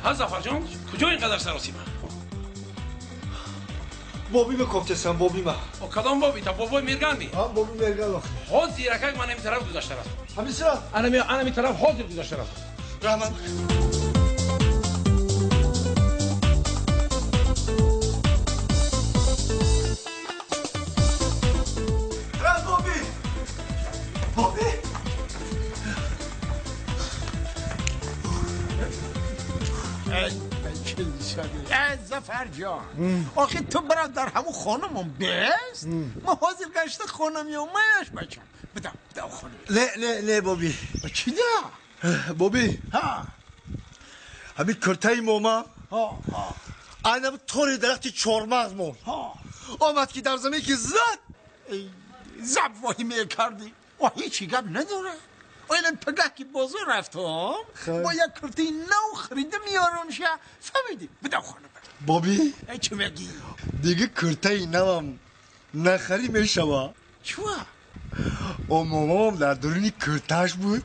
Ҳа, Зафарҷон, куҷо ин қадар саросима? Боби ма кофтесам, боби ма. О, кадом боби? Та бобои Мерган ми? Ҳа, боби Мерган охи. Ҳозир акак ман ами тараф гузашта рафтам. Ҳамисра? Анами тараф ҳозир гузашта рафтам. Раҳмат. Боби! Боби! Зафар ҷон, охи ту бародар ҳамун хонумон бест? Ма ҳозир гашта хонам ё маяш бачам. Бидам, бидам хонум. Не, не, не, боби. Чӣ да? Боби. Ҳа. Ҳамин куртаи мома. Ҳа, ҳа. Айнам тори дарахти чормағз мон. Ҳа. Омад ки дар замин ки зад. Заб воҳӣ мекардӣ. О, ҳечи гап надора. Ойлан пагah ки бозор рафтам, бо як куртаи нав харида меёрам ша. Фаҳмидӣ? Бидам хонум. Боби? Чӣ мегӣ? Дига куртаи навам нахарӣ мешава. Чуа? О, момам дар дуруни курташ буд.